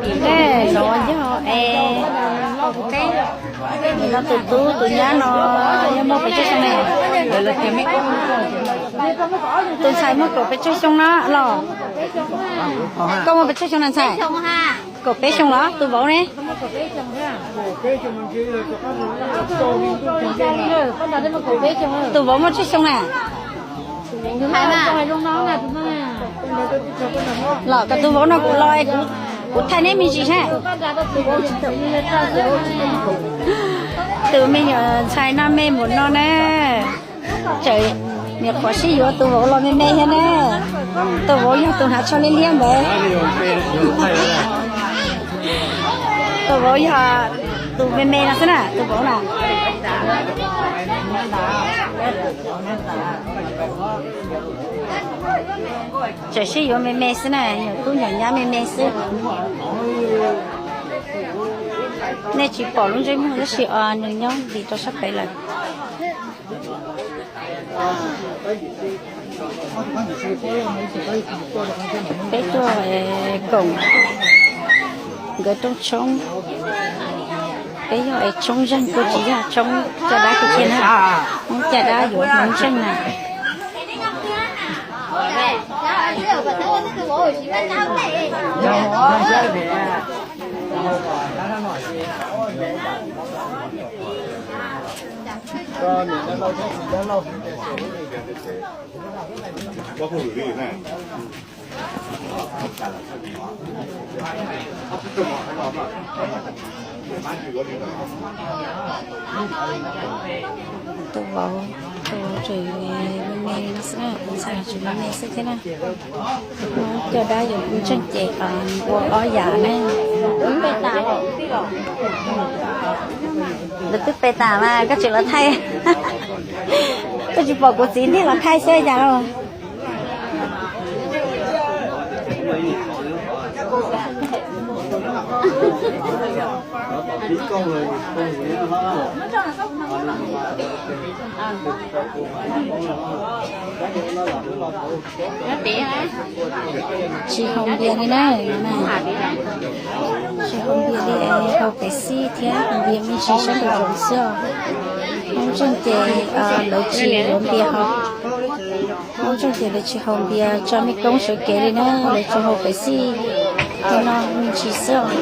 Los yog es, no tus tub tus nyab no yog muaj pes tsawg xyoo ne? Tus ntxhais muaj kaum peb tsawg xyoo no los? Koj muaj pes tsawg xyoo na ntxhais? Kaum peb xyoo los? Tus vauv ne? Tus vauv muaj tsawg xyoo na? Los koj tus vauv no kuv los, kuv thaij neb me ntsis saib. Tus me nyuam ntxhais no me npaum no na. Tseem niam qhuav sib yuav, tus vauv los me me thiab ne. Tus vauv yog tus hnav tsho liab liab ntawd. Tus vauv yog tus me me no xwb na, tus vauv na. Tseem sib yuav me me xwb na, nyuam tub nyuam nyab me me xwb. Nej tsis pom lub ntsej muag tab sis nws nyob ntawm rau sab pem lawm. Peb tuaj koom nkawd rooj tshoob. Peb yog es tshoob zeeg, kuj tsis yog tshoob caj dab kiag na. Hmoob caj dab yuav Hmoob zeeg na. Tus vauv, tus vauv tseem me me xwb na, tus ntxhais tseem me me xwb thiab na. Hmoob caj dab yuav Hmoob zeeg ces ua ob yam ne. Lawv twb pe tas mas koj tseem los thaij. Koj tsis pom kuv txiv ntiag los thaij xwb cas lauj? Tsis haus npias li na, tsis haus npias li, haus pem xij thiab haus npias me ntsis sab nraum zoov xwb os. Hmoob zeeg ces lawv tsis yuav npias haus. Hmoob zeeg ces lawv tsis haus npias tso mej koob sawv kev li na, lawv tsuas haus pem xij thiab no me ntsis xwb os.